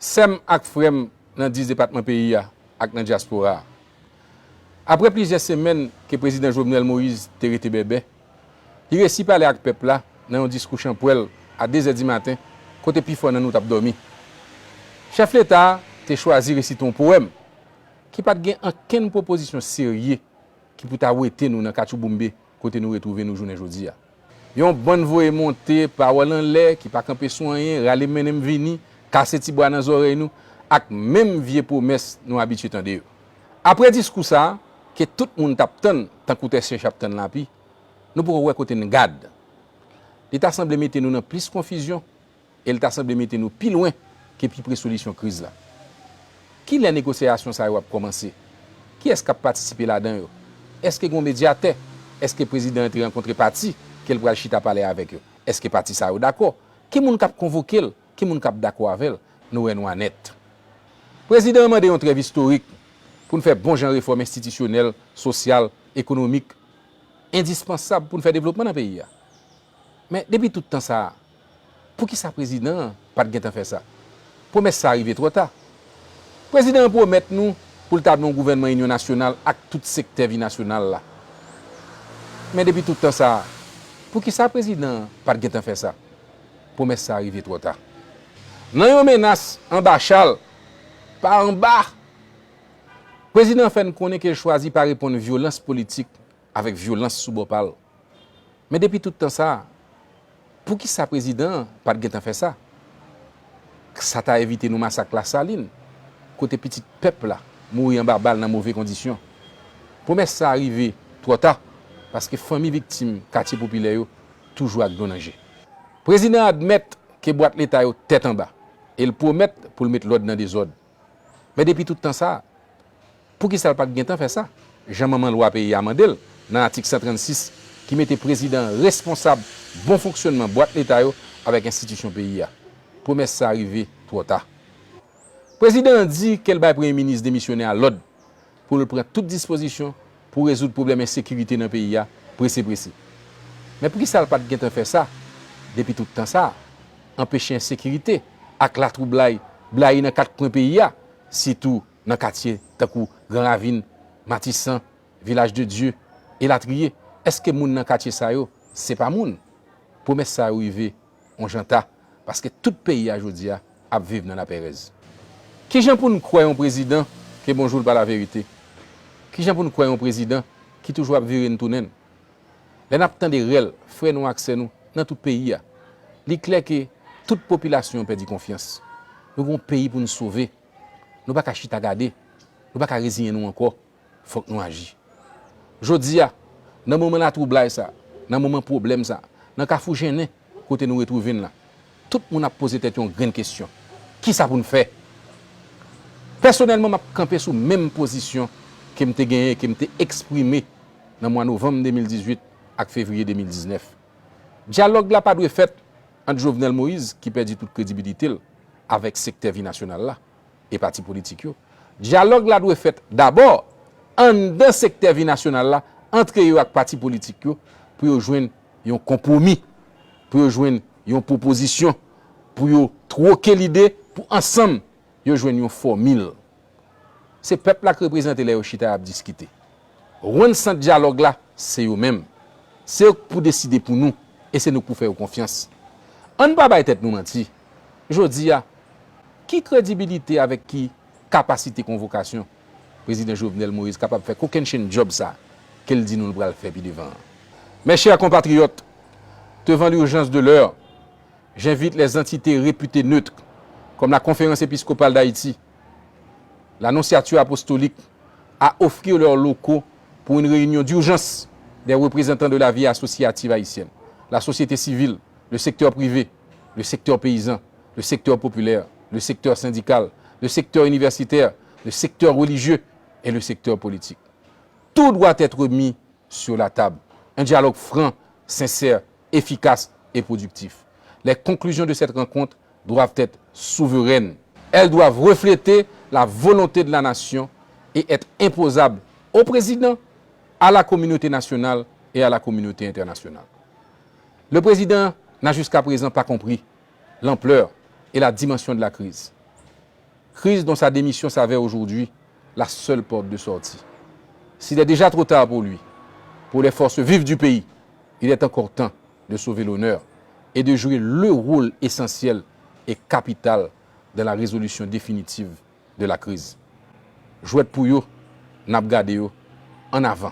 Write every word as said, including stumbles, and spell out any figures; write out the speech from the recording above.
Sè m ak frè m nan dis depatman peyi a ak nan dyaspora a, apre plizyè semèn ke Prezidan Jovenel Moïse te rete bèbè, li resi pale ak pèp la nan yon diskou chanpwèl a de zè di maten, kote pifò nan nou t ap dòmi. Chèf Leta a te chwazi resite yon powèm ki pa t gen ankenn pwopozisyon serye ki pou ta wete nou nan katchouboumbe kote nou retwouve nou jounen jodi a. Yon bann voye monte, pawòl anlè ki pa kanpe sou anyen, rale mennen m vini, kase ti bwa nan zòrèy nou, ak menm vye pwomès nou abitye tande yo. Apre diskou sa a, ke tout moun t ap tann tankou tè chèch ap tann lapi, nou poko wè kote n gad. Li ta sanble mete nou nan plis konfizyon, e l ta sanble mete nou pi lwen ke pi pre solisyon kriz la. Kilè negosyasyon sa yo ap kòmanse? Kiyès k ap patisipe ladan yo? Èske gen yon medyatè? Èske prezidan an te rankontre pati ke l pral chita pale avèk yo? Èske pati sa yo dakò? Ki moun k ap konvoke l? Ki moun k ap dakò avè l? Nou wè nwa nèt. Prezidan an mande yon trèv istorik pou n fè bon jan refòm enstitisyonèl, sosyal, ekonomik, endispansab pou n fè devlopman nan peyi a. Men depi tout tan sa a, poukisa prezidan an pa t gentan fè sa? Pwomès sa a rive twò ta. Prezidan an pwomèt nou pou l tabli yon gouvènman inyon nasyonal ak tout sektè vi nasyonal la. Men depi tout tan sa a, poukisa prezidan an pa t gentan fè sa? Pwomès sa a rive twò ta. Nan yon menas anba chal, pa anba, prezidan an fè n konnen ke l chwazi pa reponn vyolans politik avèk vyolans sou bò pa l. Men depi tout tan sa a, poukisa prezidan an pa t gentan fè sa? Sa ta evite nou masak Lasalin, kote pitit pèp la mouri anba bal nan move kondisyon. Pwomès sa a rive twò ta, paske fanmi viktim katye popilè yo toujou ak dlo nan je. Prezidan an admèt ke bwat leta yo tèt anba, e l pwomèt pou l met lòd nan dezòd. Men depi tout tan sa a, poukisa l pa t gentan fè sa, jan manman lwa peyi a mande l nan atik san trannsis, ki mete prezidan an responsab bon fonksyònman bwat leta yo avèk enstitisyon peyi a? Pwomès sa a rive twò ta. Prezidan an di ke l bay premye minis demisyonè a lòd pou l pran tout dispozisyon pou rezoud pwoblèm ensekirite nan peyi a prese prese. Men poukisa l pa t gentan fè sa depi tout tan sa a? Anpeche ensekirite ak latwoublay blayi nan kat kwen peyi a, sitou nan katye tankou Gran Ravin, Matisan, Vilaj de Dye, elatriye. Èske moun nan katye sa yo se pa moun? Pwomès sa yo rive yon jan ta, paske tout peyi a jodi a ap viv nan lapèrèz. Kijan pou n kwè yon prezidan ke bonjou l pa laverite? Kijan pou n kwè yon prezidan ki toujou ap vire n tounen n? Lè n ap tande rèl frè nou ak sè nou nan tout peyi a, li klè ke tout popilasyon an pèdi konfyans. Nou gen yon peyi pou n sove. Nou pa ka chita gade. Nou pa ka reziyen nou ankò. Fòk nou aji. Jodi a, nan moman latwoublay sa, nan moman pwoblèm sa, nan kafou jennen kote nou retwouve n la, tout moun ap poze tèt yo yon grenn kesyon. Kisa pou n fè? Pèsonèlman, m ap kanpe sou menm pozisyon ke m te genyen, ke m te eksprime nan mwa novanm de mil dizuit ak fevriye de mil diznèf. Dyalòg la pa dwe fèt ant Jovenel Moïse, ki pèdi tout kredibilite l, avèk sektè vi nasyonal la e pati politik yo. Dyalòg la dwe fèt dabò anndan sektè vi nasyonal la, antre yo ak pati politik yo, pou yo jwenn yon konpwomi, pou yo jwenn yon pwopozisyon, pou yo twoke lide, pou ansanm yo jwenn yon fòmil. Se pèp la k reprezante lè yo chita y ap diskite. Rann sant dyalòg la, se yo menm. Se yo k pou deside pou nou, e se nou k pou fè yo konfyans. Ann pa bay tèt nou manti. Jodi a, ki kredibilite avèk ki kapasite konvokasyon Prezidan Jovenel Moïse kapab fè kokennchenn djòb sa ke l di nou l pral fè pi devan an? Mes chers compatriotes, devant l'urgence de l'heure, j'invite les entités réputées neutres, comme la Conférence épiscopale d'Haïti, l'Annonciature apostolique, à offrir leurs locaux pour une réunion d'urgence des représentants de la vie associative haïtienne, la société civile, le secteur privé, le secteur paysan, le secteur populaire, le secteur syndical, le secteur universitaire, le secteur religieux et le secteur politique. Tout doit être mis sur la table. Un dialogue franc, sincère, efficace et productif. Les conclusions de cette rencontre doivent être souveraines. Elles doivent refléter la volonté de la nation et être imposables au président, à la communauté nationale et à la communauté internationale. Le président n'a jusqu'à présent pas compris l'ampleur et la dimension de la crise. Crise dont sa démission s'avère aujourd'hui la seule porte de sortie. S'il est déjà trop tard pour lui, pour les forces vives du pays, il est encore temps de sauver l'honneur et de jouer le rôle essentiel et capital dans la résolution définitive de la crise. Jwèt pou yo, n ap gade yo, ann avan.